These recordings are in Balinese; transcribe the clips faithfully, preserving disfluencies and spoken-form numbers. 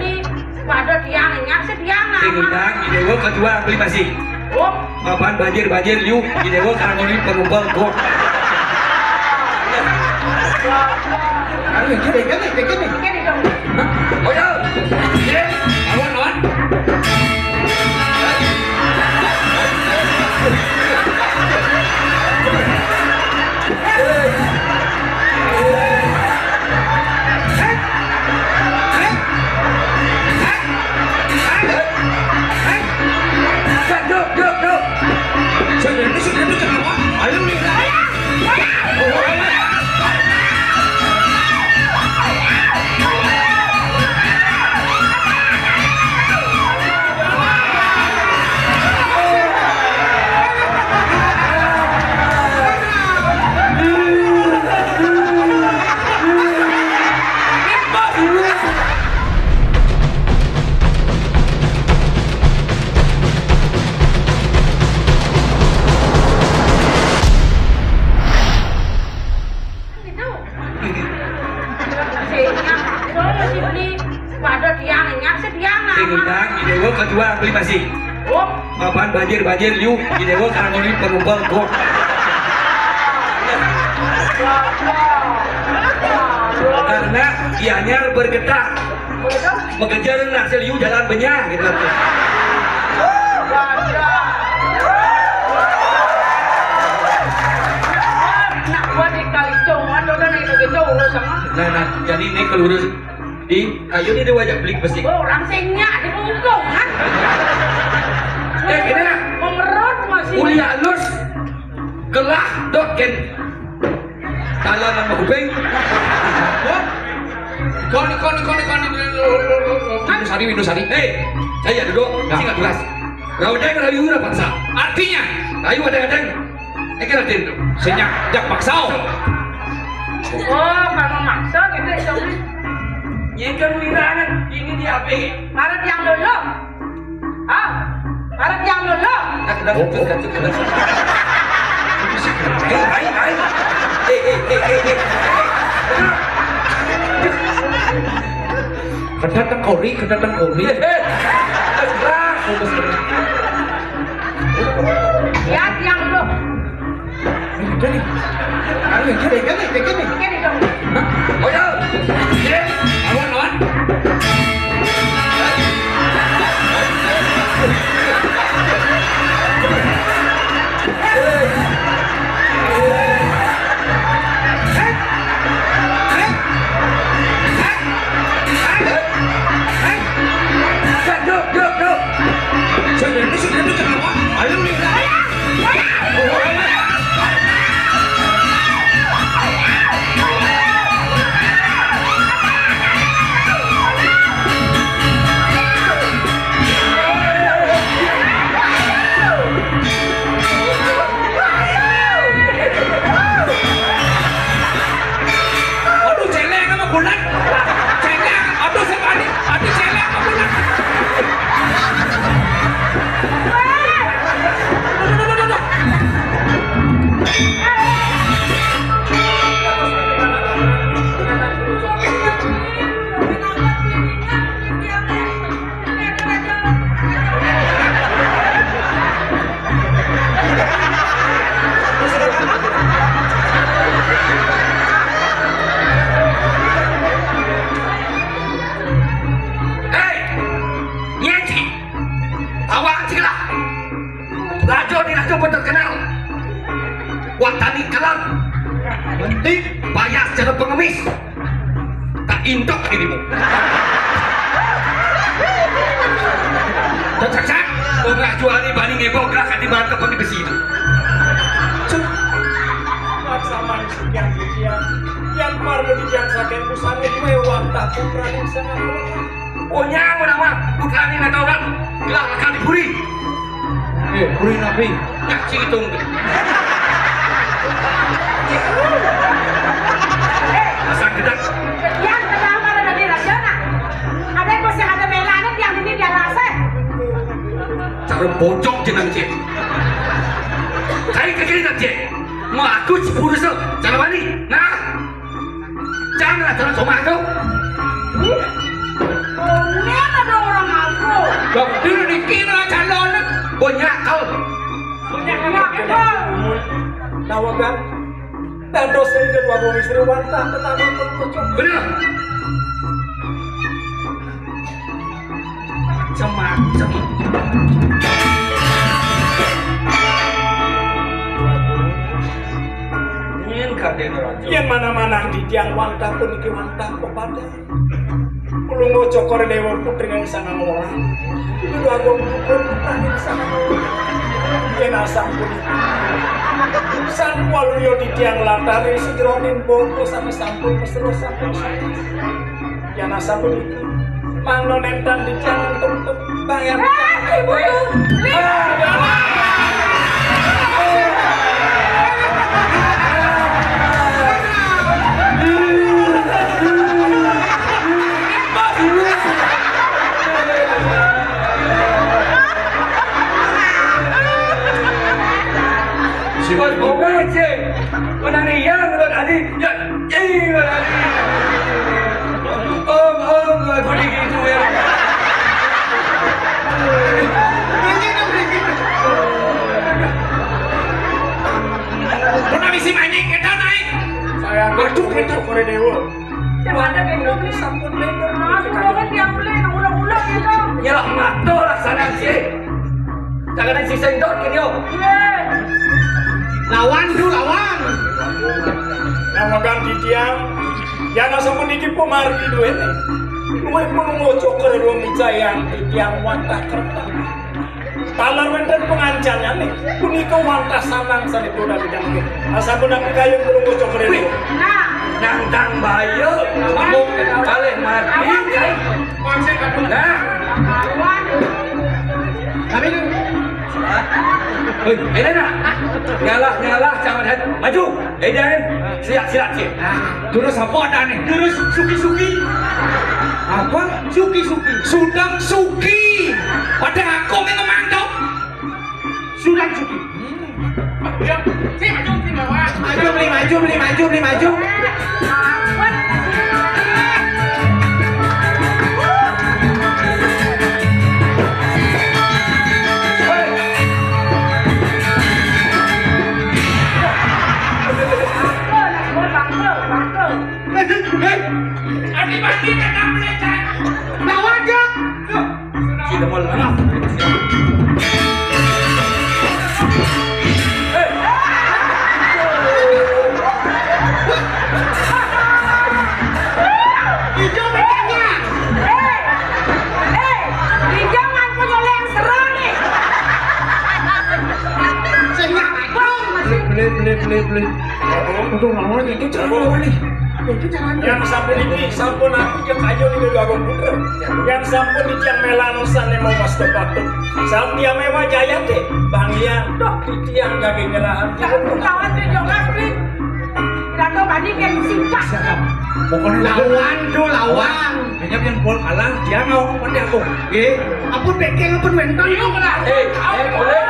Ini pada tiang, ingat si tiang. Sing undang, ide gua ketua beli masih. Oh. Papan banjir, banjir, liu, ide gua karena ini penumpang gua. Aduh, gini, gini, gini. Gini dong. Hah? Oh ya. Iya. Awan, awan. Pada tiang, ingat si tiang. Sing undang, ide gua ketua beli masih. Oh. Papan banjir, banjir, liu, ide gua karena ini penumpang gua. Karena Gianyar bergetar. Mengejar nak seliu jalan benyah gitu. Nak buat di Kalitung, ada orang itu gitu urus sama. Nah, nah, jadi ini kelurus di kayu ini dia wajah beli besi. Orang singnya diuntung kan. Eh, ini nak. Memerut masih. Kuliah alus, gelah dot gen. Talangan mau kuping. Koni, koni, koni, koni. Windu Sari, Windu Sari. Hei, saya duduk, ya. Singa tugas. Raudeng rayu udah paksa. Artinya, rayu ada ada. Eh, kan ada itu. Senyap, jak paksa. Oh, kalau maksa gitu ya, Somi. Nyekan wirangan, ini di A P G. Marah yang dulu. Ah, arep yang lolo. Nah, kedah, oh, kedah, kedah. Hai, hai, hai. Eh, eh, eh, eh, eh. Kedah tengkori, kedah tengkori. Eh, eh. Kedah. Ya, yang lolo. Ini gede nih. Ini gede, gede, gede nih. Gede dong. Hah? Oh ya. Iya. Awan, awan. Aduh, celeng sama bulan. Celeng, aduh, saya panik. Aduh, celeng sama bulan. Hei, nyenci, awak cila. Rajo ni rajo terkenal. Wak tani kelam. Penting. Payah cara pengemis. Tak indok dirimu. Cak, cak, cak. Orang jual ni bani ngebok lah kan di mana tempat di besi itu. Cuk. Maksa manusia kian, yang parlo di kian saking busane mewah tak putra di sana. Oh, nyawa nama, bukan ini orang. Gelar akan diburi. Eh, buri nabi. Nyak citung. Pasang gedang. Yang pertama ada di Rajana. Ada yang masih ada belanya yang ini dia rasa. Cara bocok jenang cek. Kain kaki nak cek. Mau aku sepuluh so. Cara mani. Nah. Jangan ada orang aku. Ini ada orang aku. Dokter niki malah calon. Banyak kau. Banyak kau. Nawagan. Dados ing kedua wong istri wantah tetangga pun pucuk. Bener. Macem-macem. Yen kadén raja. Yen mana-mana titiang wantah puniki wantah pepadan. Kulunga Cokor Dewa putri ing sangang orang. Itu lagu putri putra ing sangang orang. Yen asam puniki. San waluya titiang latari sejeroning boko sami sampun mesra sampun. Yen asam puniki. Mangda nenten titiang untuk bayar. Ibu tuh. Sibol bunga, Cik. Menari yang lo tadi, ya, ya, lo tadi. Om, om, lo tadi gitu ya. Pernah bisi mancing kita naik. Saya aduh kita kore dewa. Sing ada gendong nih. Sampun lebar. Aduh, banget ya, boleh ulang-ulang gitu. Ya, ngatur laksana sih. Jangan sing sendok gini, yo. Iya. Lawan, Du, lawan. Namakan titiang. Yang sampun iki pemargi duwene. Luwih pun ngocok karo Micayan titiang wantah kerta. Taler wenten pengancanane punika wantah samang sané Prabu Dangke. Asampun aku kayun burung bocah keren. Wih, nah, nantang bayu, mung kalih mati. Nah. Kami ini. Wih, ini nah. Nyalah-nyalah jangan maju. Edan, siap-siap sih. Terus apa adane? Terus suki-suki. Apa? Suki-suki. Sudang suki. Padha aku ming ngemandok. Sudang suki. Ya, sih maju sih bawa. Maju beli maju beli maju beli maju. Adi mati kena melecat. Bawa dia. Sudah mau lengah. Hijau bertanya. Eh, eh, hijau ngaku nyolong serang nih. Sing nyak. Beli, beli, beli, beli. Aduh, namanya itu cara apa nih? Itu caranya. Yang sampun iki, sampun aku yang kayu di dua putra. Yang sampun iki yang melano sane mau pas tepatuk. Sampun yang mewah jaya deh, Bang Lian. Doh, iki yang gawe nyerahan. Jangan ketawa tuh, Jong Asli. Ratu Bani kan simpah. Siapa? Pokoknya lawan tuh, lawan. Kayaknya yang pol kalah, dia mau mati aku. Oke. Apa peking apa mental? Eh, eh, boleh.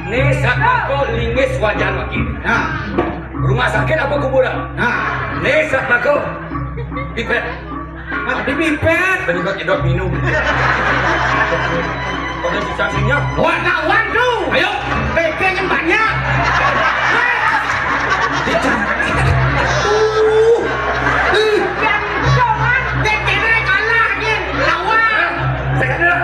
Nih, sakako lingis wajan lagi. Nah. Rumah sakit apa kuburan? Nah. Nih, sakako. Pipet. Nah, di pipet. Penyedot-nyedot minum. Pada sisa-sinya. Wah, nah, waduh. Ayo. P P yang banyak. Tuh. Ih. P P kalah, anjing. Lawan. Saya kena.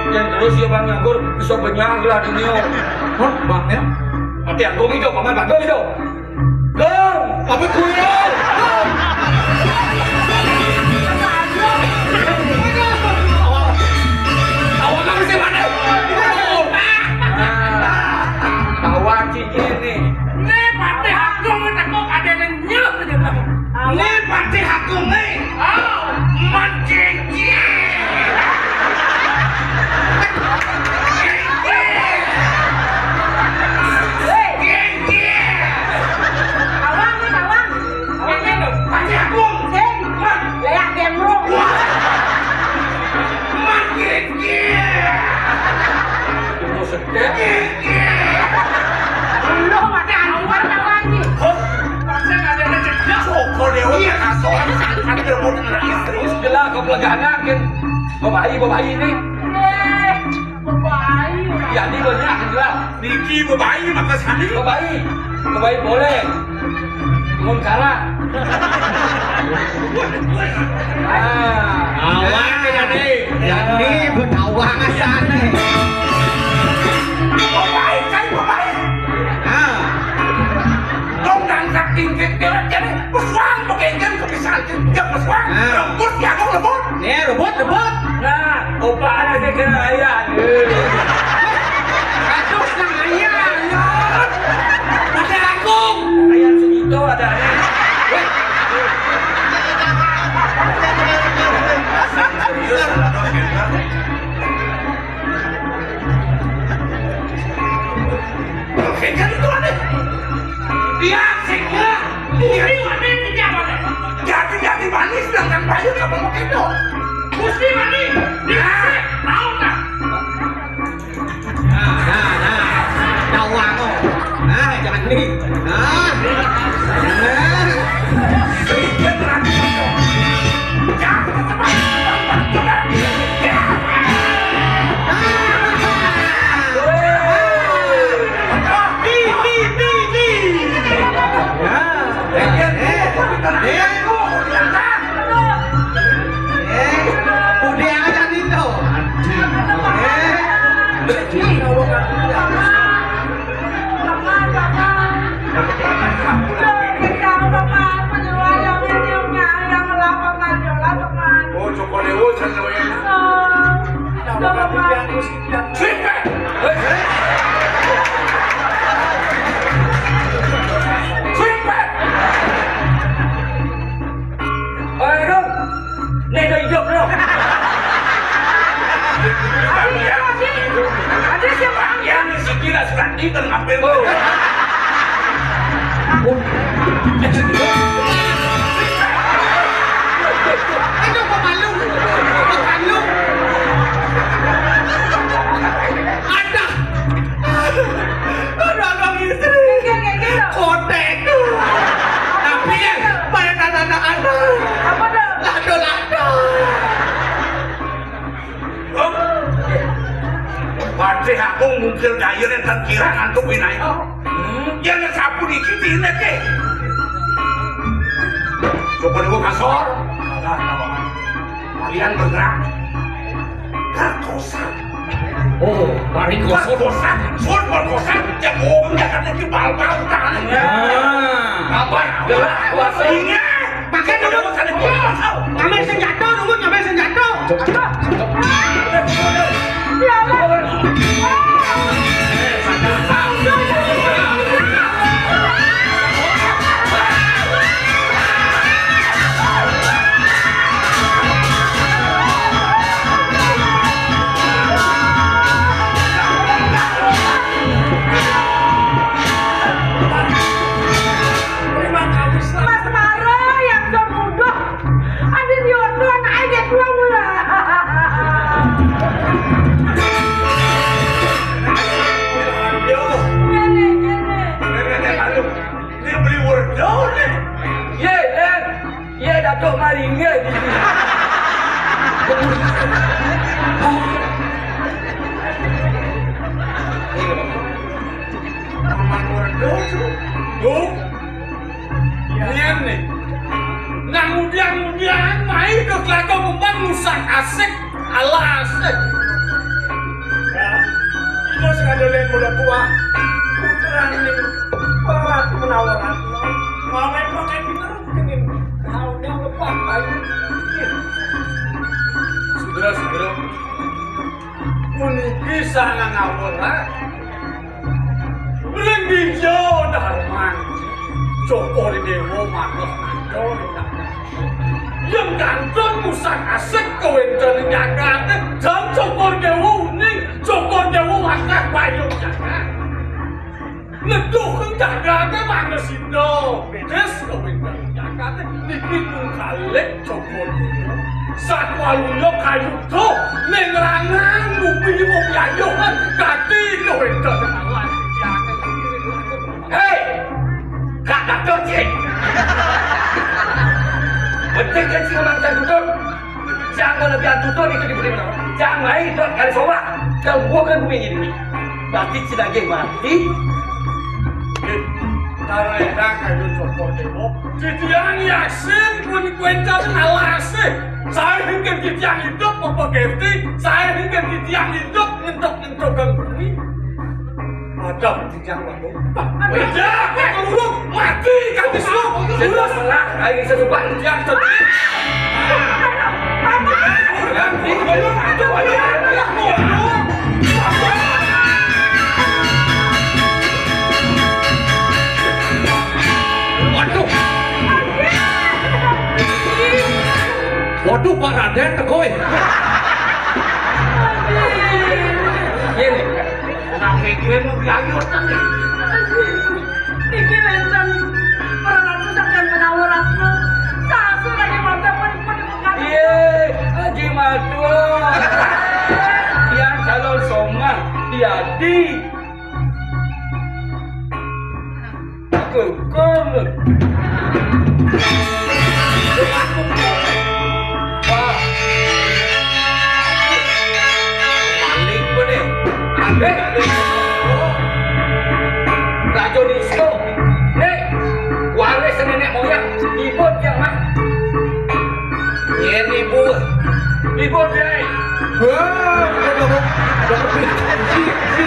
Yang terus ya Bang nganggur bisa benyang lah dunia. Hah, Bang ya? Mati aku itu, paman bagus itu. Gong! Apa kuwi? Awak kamu sih mana? Nah, tawa cik ini. Ini patih agung, aku ada yang nyuruh aja kamu. Ini patih agung nih. Oh, mancing. Ini Bebayi, bebayi ni. Eh, bebayi. Ya, ni banyak jelas. Niki bebayi maka sani. Bebayi. Bebayi boleh. Mun karak. Ah. Awak ni, ni. Ya, ni betawang asal ni. Bebayi, cai bebayi. Ah. Dong dangdang tingkit dia jadi pesuang, bekenjen kepisan, dia pesuang. Ah. Rebut, jagung, rebut. Ni, rebut, rebut. Nah, opa anak dia kena ayah. Aduh, nang ayah. Ada aku. Ayah segitu ada ni. Weh. Oke, jadi tuan deh. Dia sih, ya. Ini mana ini dia, mana? Jadi, jadi manis dengan banyak apa mau gitu? Mesti manis. Dia sih, tahu tak? Nah, nah, nah. Tawa kok. Nah, jangan ni. Nah. Nah. Sedikit lagi. Jangan cepat. Di, di, di, di. Ya. Eh, eh, eh. Eh, budi aja nih tuh. Eh. Oh, Joko Dewo, saya doain. Sweet Pet! Sweet Pet! Oi, Dok. Nih, dah hidup, Dok. Ada siapa? Yang si gila surat itu ngambil. Oh. Aduh, pemalu. Pemalu. Ada. Aduh, abang istri. Kotek. Tapi ya, pada anak-anak. Apa dah? Lado-lado. Waduh, aku mungkil daya ning tengkirang antuk winai. Hmm, ya nek sapu iki diinek e. Coba niku kasor. Kalian bergerak. Perkosa. Oh, mari kosor. Perkosa. Sur perkosa. Cek wong ya kan iki bal-bal tangan. Nah. Apa? Gelak kuasa. Iya. Pakai dulu. Ngambil senjata, dulu ngambil senjata. Ya Allah. Mas Maro yang sudah muda. Ada di ortuan aja pulang mula. Aduh. Nenek, nenek. Aduh. Ini beli werdon nih. Ye, eh. Ye, Datuk Maringge di sini. Paman werdon tuh. Tuh. Nian nih. Nang udiang-udiang mai ke Telaga Kembang nusan asik, ala asik. Ya, ino sing ada lihat udah tua. Putra ning Ratu Menawa Ratna. Mame pakai pinter mungkin. Kau yang lepas kayu. Sudra, sudra. Puniki sangang awora. Ring Dijo Darman, Cokor Dewa manut nanda ring Darman. Yen kantun musang asik kawéntenan jagaté, jam Cokor Dewa uning, Cokor Dewa wangkat payung jagat. Neduh ring jagaté mangda sida, bidis kawéntenan jagaté niki tungkalik Satwaluya kayuda ning rangan bumi mung yayuhan gati kawéntenan awan. Hei! Kak Datuk, cik! Penting kan sing mantan duduk? Jangan lebih antutan itu di bumi. Jangan main dot kali sowa. Kalau bukan bumi ini. Berarti cinage mati. Kalau enak kayu cokor tembok. Titiang yasin pun kuencal ngalasi. Saya ingin titiang hidup apa ganti? Saya ingin titiang hidup ngentok-ngentok gang bumi. Ada Jangan, Pak. Wih, jangan, Pak. Mati, kami semua. Sudah salah, ayo kita coba. Jangan sedih. Waduh. Waduh, Pak Raden, tegoi. Ini. Nang kene mau diayu tenan. Niki wénten para ratu saking menawa ratna. Sasu kali wonten pun pun. Iye, Haji Madua. Yang calon somah, Yadi. Kukur. Wah. Maling kowe. Ambek. Raja Disko. Nek, waris nenek moyang. Ibu dia, Mak. Yen ibu. Ibu dia. Wah, udah, udah, udah. Si, si,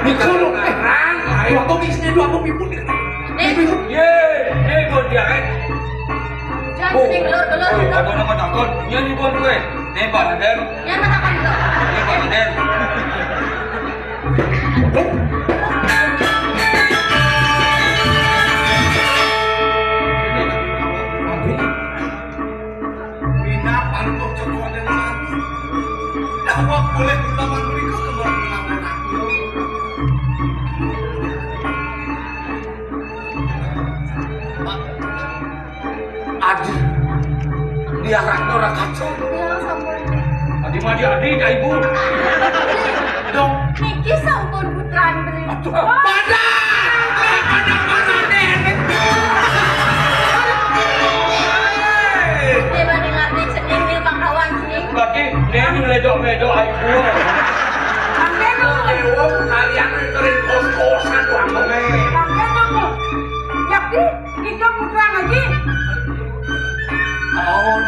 Mikul, eh, waktu bisnis dua aku pipun. Nih. Ye, nih, gue dia, eh. Jangan sering gelor-gelor. Oh, ada nama takut. Ini nih, buat gue. Nih, Pak Raden. Yang mata kan gelor. Nih, Pak Raden. Minat paling kok cocok dengan aku. Dakwah boleh utaman berikut kembali menang. Adi, dia Ratna ora kacau. Ya, sampun. Adi mah dia Adi, ya ibu. Dong. Niki sampun putraan beli. Aduh, pada, pada, pada, Nek. Dia mah dengar nih, cening nih, Bang Kawan, cening. Berarti dia ini meledok-meledok, ibu. Sampai dong. Dewa, kalian kering kos-kosan, Bang. Sampai dong. Yakti, kita putra lagi. Naon?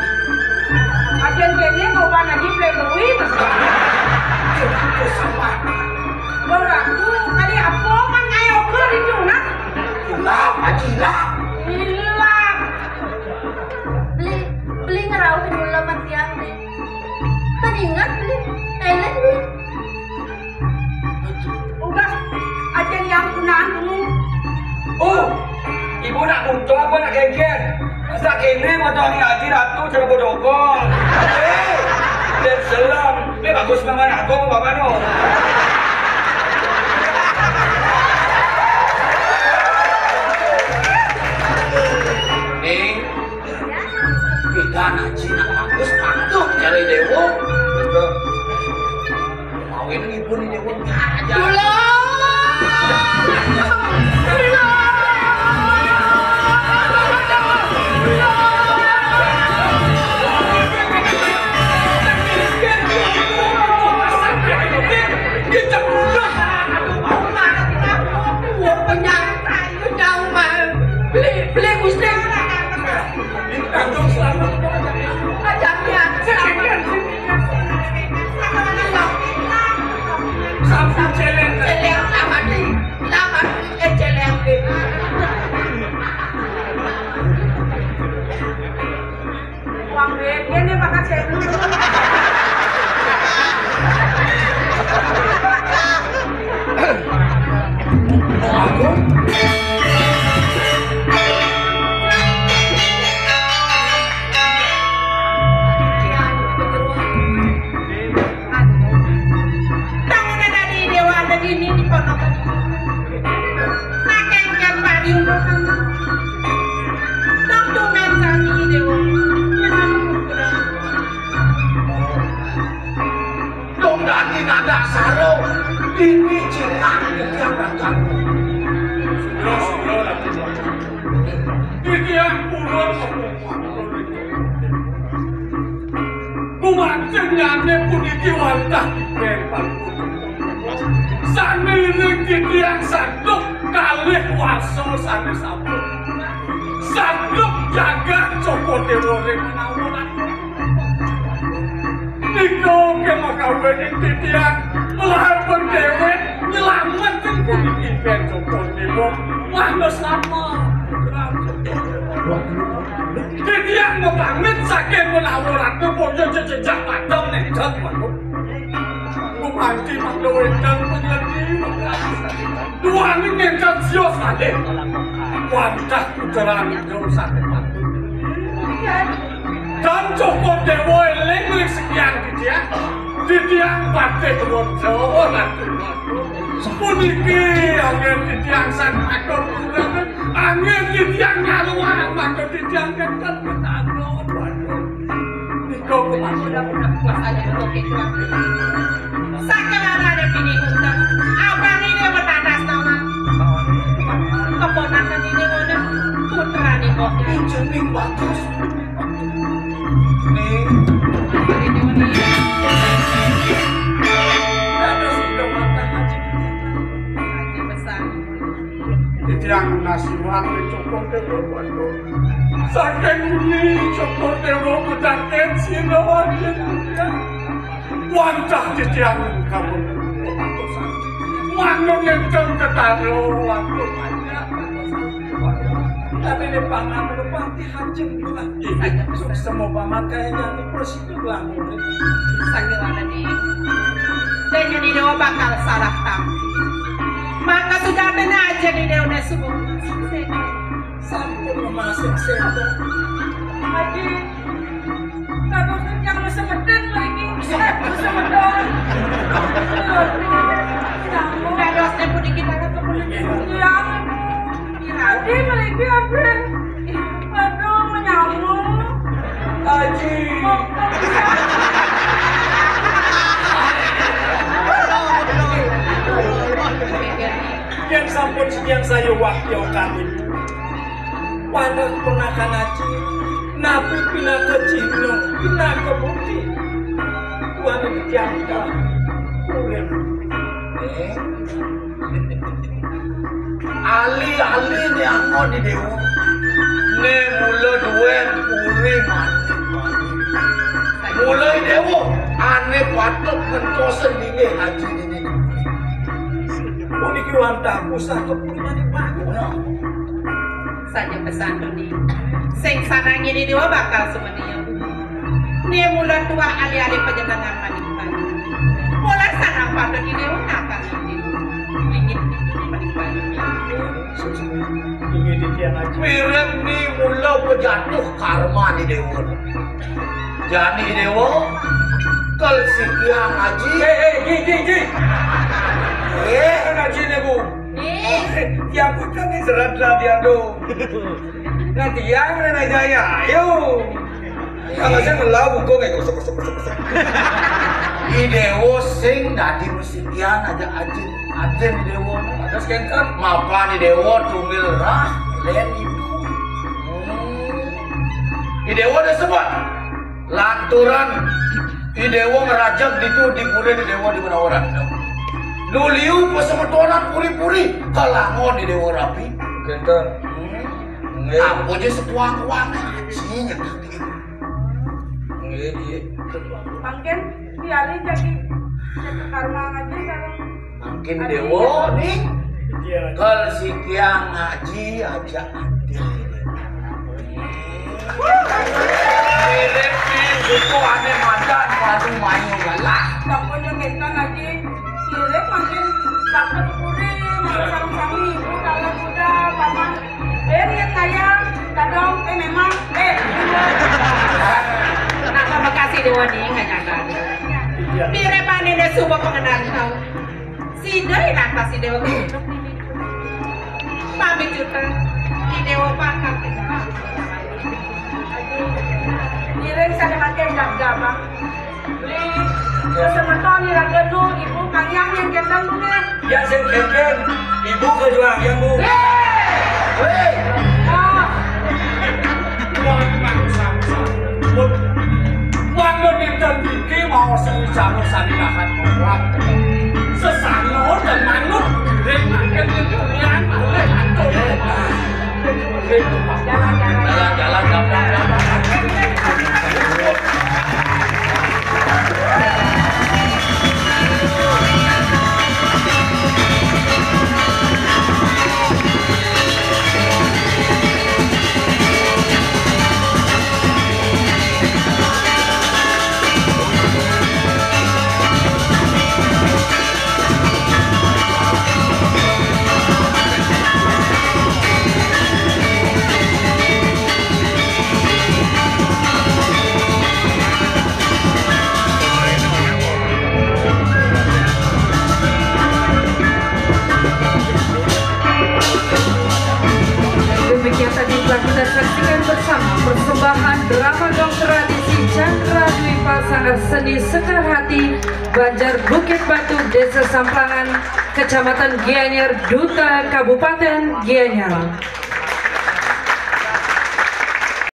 Ajen kene bawa lagi playboy, Mas. Itu sama. Bawa tuh, tadi apa kan kayak oker itu, nah? Hilap, Haji, hilap. Hilap. Beli, beli ngerauhin ulah mah tiang, deh. Tadi ingat, beli. Eleh, beli. Ugas, aja yang kunaan dulu. Oh, ibu nak butuh apa nak geger? Masa kene motor ni Haji Ratu cara bodogol. Eh, dan selam. Ini bagus nama aku apa bapak no? Nih, kita nak Cina bagus patuh cari dewo. Kawin ibu ni dewo aja. Nada saro, ini cinang titiang datang. Sudra-sudra lagi datang. Titiang purun. Gumanten nyane puniki wantah tiben pangkung. Sane ring titiang santuk kalih warsa sane sampun. Santuk jagat Cokor Dewa ring menawa. Nika kemakawining titiang, melampun dewek, nyelametkan puniki ben Cokor Dewa. Wah, wis lama. Titiang mapamit saking menawa ratu, boyo jejak padang nenten manuk. Gumanti mangda wénten pangladi. Duaning ingkang sios malih. Wantah putra nika sané patut. Dan Cokor Dewa éling ring sekian titiang. Titiang patih nuwun jawah, Ratu. Puniki anggén titiang sang atur. Anggén titiang nyaluang mangda titiang kénten ketaton. Waduh. Nika kumaha. Sakéwala ada pini unten. Abang ini bertandas nama. Keponakan ini udah putra nih kok. Jeneng bagus. Ning. Ini udah. Ada sudah matang aja. Aja besar. Titiang nasiwan ring Cokor Dewa, waduh. Saking wengi Cokor Dewa medhaken sira wonten titiang. Wantah titiang kamu. Mangga ngénten ketara, waduh, banyak. Tapi ini pangan menepati hajeng pula. Suksema paman kaya jani persis. Sakéwala ning. Dene Dewa bakal salah tampi. Maka sujatine aja ning Dewa subuh. Sampun masih setan. Aji. Bagus yang mesemetan lagi. Mesemetan. Dadosne puniki dalam kepuniki. Iya. Adi mriki, Abang. Aduh, menyambung. Aji. Yen sampun sekian saya wakil kami. Wanda keponakan Aji, napi pinaka cihna, pinaka bukti. Wanda dikian kalah. Kulen. Eh? Ali-ali ne angon di Dewa. Ne mula duen puri mati. Mula i Dewa, ane patut ngentosen dingeh haji dini. Puniki wantah pusaka puri mati bangun. Saja pesan Doni. Sing sanangi di Dewa bakal sumeni. Nih mula tuah alih-alih panjenengan manik banyu. Mula sanang patut ini unakang ini. Ingin manik banyu. Ini di tiang aja. Mirip nih mula pejatuh karma di Dewa. Jani Dewa, kal sikiang aji. Eh, eh, ji, ji, ji. Eh, kan aji nih, Bu. Eh. Tiang pun kan ini serat lah dia tuh. Nah, tiang mana jaya, ayo. Kalau saya ngelau buku kayak kosong, kosong, kosong, kosong. I Dewa sing dadi mesikian aja ajin, ajin Dewa. Ada skengkar. Mapan i Dewa tumil rah, len itu. Hmm. I Dewa udah sebut. Lanturan i Dewa ngerajak ditu di puri i Dewa di menawa randang. Nuliu pesemetonan puri-puri, kalangon i Dewa rapi. Kenten. Hmm. Nggih. Apa aja sepuang-puang. Sini. Nggih, nggih. Mangkin tiari jadi, jadi karma aja sareng. Mangkin Dewa nih. Iya. Kal sikiang ngaji aja adil. Mirip nih, buku ane madan, waduh, mayu galah. Sampun yang minta ngaji, mirip mangkin, takut puri, main sami-sami, ibu, kalau muda, paman. Eh, niat saya, dadong, eh, memang, eh. Kenapa Bekasi Dewa nih, nggak nyangka. Iya. Mirip ane deh, semua pengenal tahu. Sida yen atas Ida Dewa. Pamit juta. Ida Dewa bakal kita. Ngiring sane makin gagah, Bang. Beli semeton iraga nu Yang gendang, Bu, ya? Ya, sing gendang. Ibu kejuang, ya, Bu. Hei! Ah. Wah, wah, wah, nonton iki mau sing jaro sandingahan orang. Sesano dan manuk, diri makan itu yang malah hancur. Jalan-jalan, gampang, gampang. Demikian tadi telah kita saksikan bersama persembahan drama dongeng tradisi Cakra Dwi Pasang Seni Sekar Hati, Banjar Bukit Batu, Desa Samplangan, Kecamatan Gianyar, Duta Kabupaten Gianyar.